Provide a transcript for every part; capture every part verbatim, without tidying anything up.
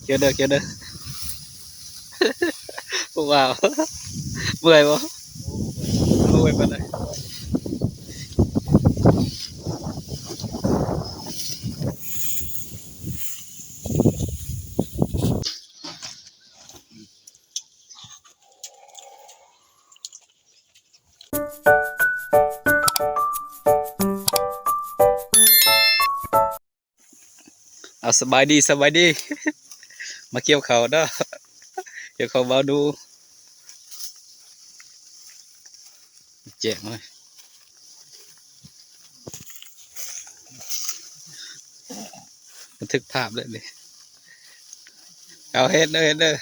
เกี่ยวเด้อ เกี่ยวเด้อ ว้าว เมื่อยบ่ เมื่อยปานใด เอา สบายดี สบายดี มาเกี่ยวข้าวเด้อ เกี่ยวข้าวบ่าวดู แจ้งเลย บันทึกภาพเลยนี่ เอา เฮ็ดเด้อ เฮ็ดเด้อ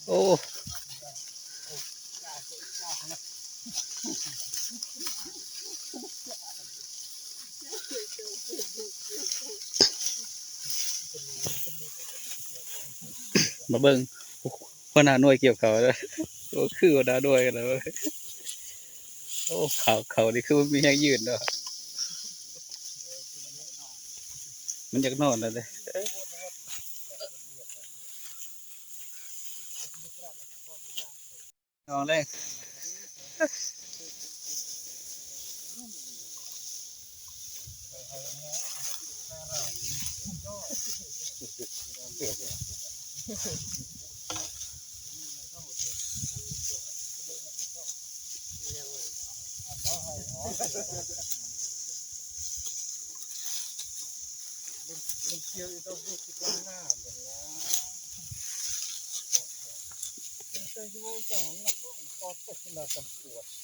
โอ้ มาเบิ่ง หัวหน้าหน่วยเกี่ยวข้าวเด้อ โอ้ คือหัวหน้าหน่วยกันแล้วเว้ย โอ้ ข้าว ข้าวนี่คือมันมีแฮงยืนเนาะ มันอยากนอนแล้วเด้ นอนเลย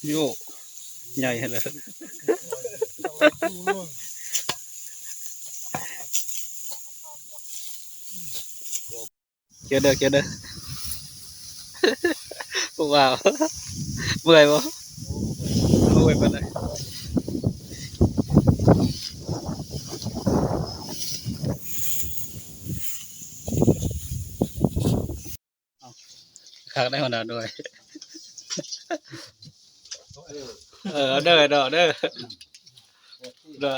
โย่ ใหญ่เลย เกี่ยวเด้อ เกี่ยวเด้อ ว้าว เมื่อยบ่ เมื่อยปานใด คักได้หัวหน้าหน่วย เออ เอาเด้อ เอาเด้อ เด้อ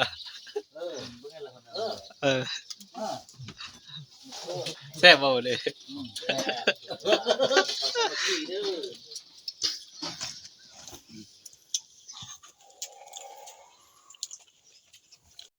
เออ แซ่บบ่เลย